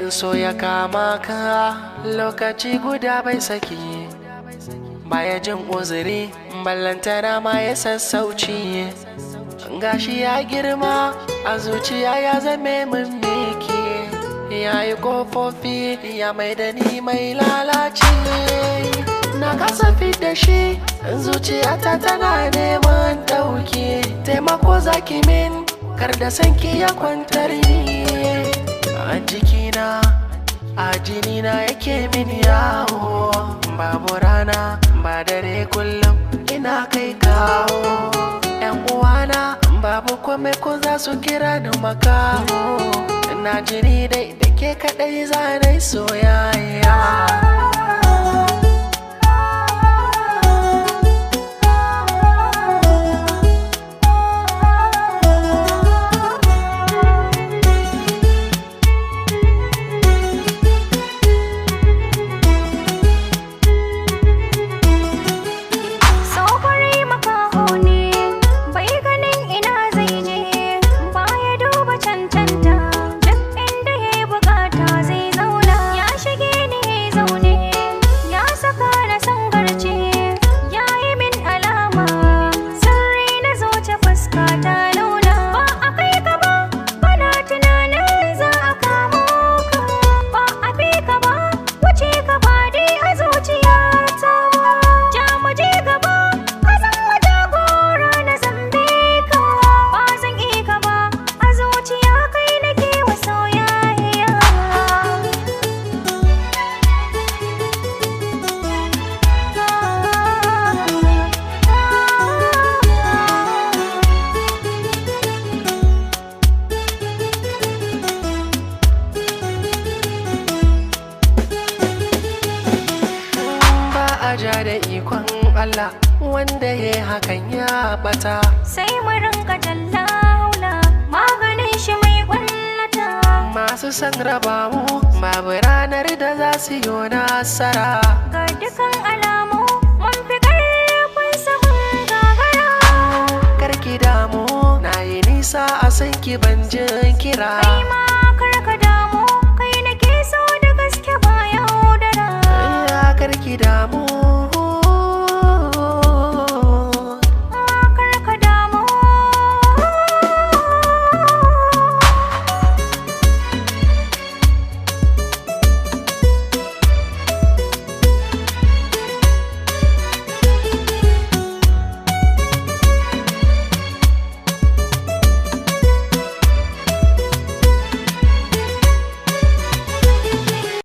In so ya kama ka lokaci guda bai saki, baya jin uzuri ballantana ma ya sassauci. Gashi ya girma a zuciya ya zame min miki, ya yi kofofi ya mai da ni mai lalaci. Na kasa da shi, zuciyata tana neman ɗauki. Taimako zaki min, kar da sanki ya kwantar ni. A jikina, a jinina yake min yawo. Babu rana ba dare, kullum ina kai kawo. Yan uwana babu kome ko za su kira ni makaho. Na jini dai da ke kaɗai zanai soyayya. So kwarai makaho ne, bai ganin ina zai je, baya duba cancanta, duk inda ya yi bukata zai zauna. Ya shige ni ya zaune, ya saka na sangarce, ya yi min alama, sirri na zuci fuska ta nuna. Ba a kai ka ba, bana tunanin za a kamo ka, ba a fi ka ba, wuce ka ba dai a zuciyata ba. Ja mu je gaba, ka zama jagora na zambe ka, ba zan iya ka ba, a zuciya kai nake wa soyayya. Ba a ja da ikon Allah, wanda ya yi hakan ya bata. Sai mu rinka jallaula, maganin shi mai kwallata. Masu son raba mu, babu ranar da za su yi nasara. Ga dukan alamu mun fi ƙarfin samun gagara. Karki damu, na yi nisa a san ki, ban jin kira. Kai ma